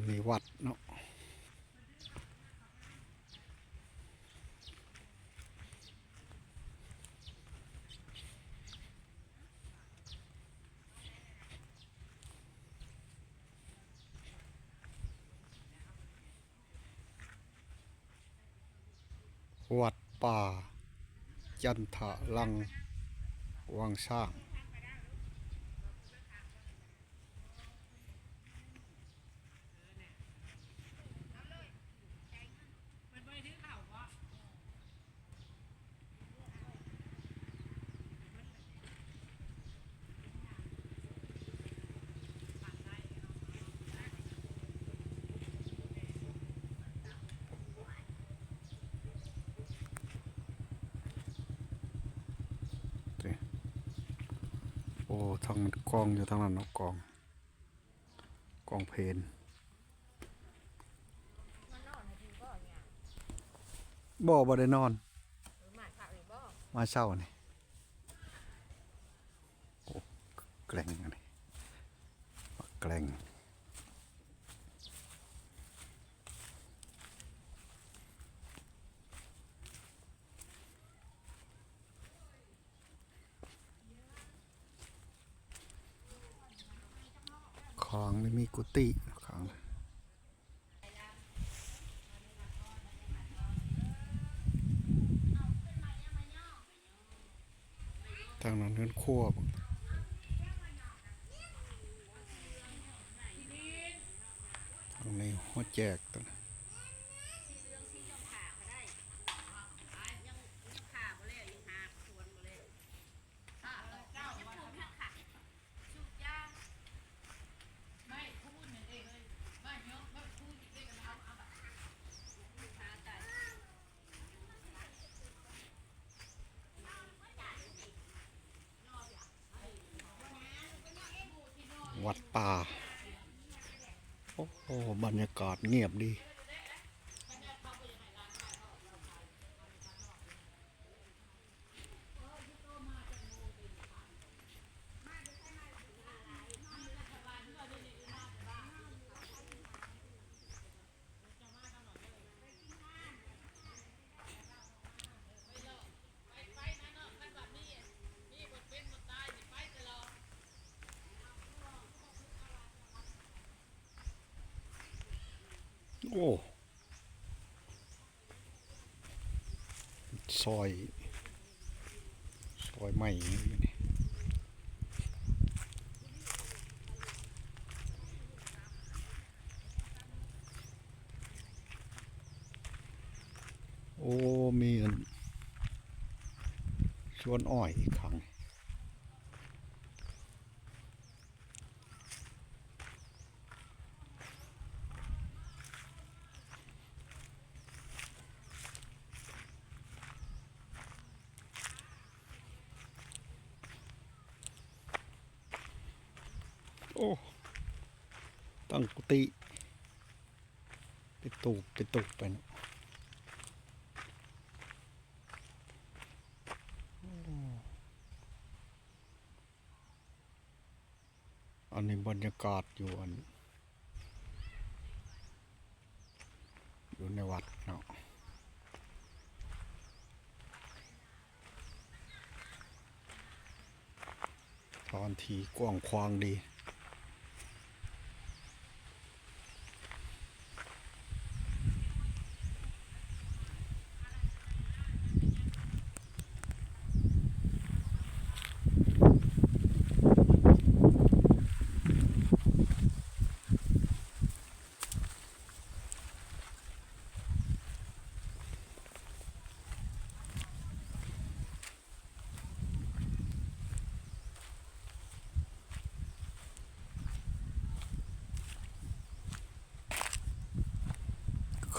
ນີ້ວັດເນາະ. ວັດປ່າຈັນທະລັງວັງຊ້າງ. ໂອ້ ທາງມັນກອງຢູ່ທາງນັ້ນເນາະ ກອງ ກອງເພນ. ມານອນໃຫ້ເພິ່ນບໍ່ຫຍັງ? ບໍ່ ບໍ່ໄດ້ນອນ. ເອີ ມາເຊົ້ານີ້ບໍ່? ມາເຊົ້ານີ້. ໂອ້ ແກລ້ງອັນນີ້ ບັກແກລ້ງ. ຂ້າງນີ້ມີກຸຕິ ຂ້າງ ທາງນັ້ນເຮືອນຄົວ. ທາງນີ້ຫົວແຈກຕົວນີ້. ວັດປ່າ. ໂອ້ໂຫ ບັນຍາກາດງຽບດີ. ໂອ້ ຊອຍ ຊອຍໄມ້ນີ້. ໂອ້ ມີອັນ ສວນອ້ອຍອີກຂ້າງ. ໂອ້ ຕັ້ງກຸຕິ ເປັນຕູບ ເປັນຕູບໄປເນາະ. ໂອ້ ອັນນີ້ບັນຍາກາດຢູ່ອັນ ຢູ່ໃນວັດເນາະ. ຖານທີ່ກວ້າງຂວາງດີ.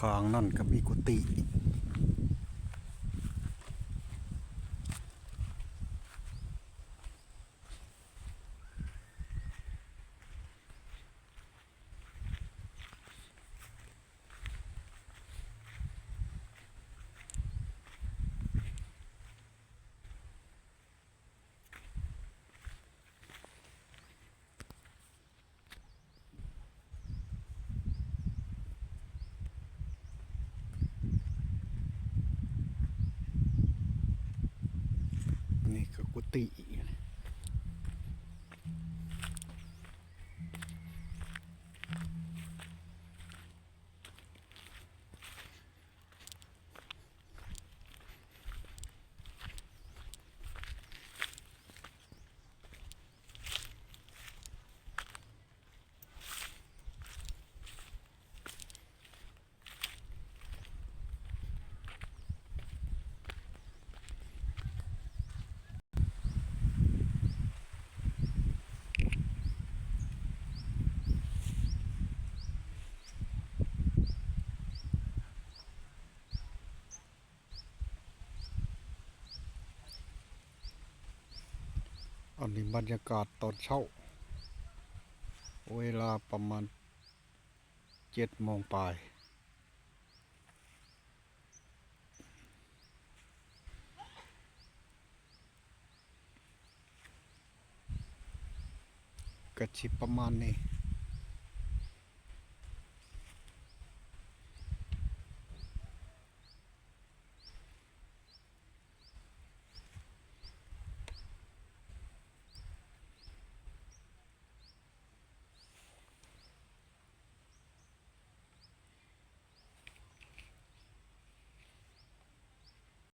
ຂ້າງນັ້ນກໍມີກຸຕິ. ໂ ນີ້ກໍກຸຕິອີກ. ອັນນີ້ບັນຍາກາດຕອນເຊົ້າ ເວລາປະມານເຈັດໂມງປາຍ. ກະຊິປະມານນີ້.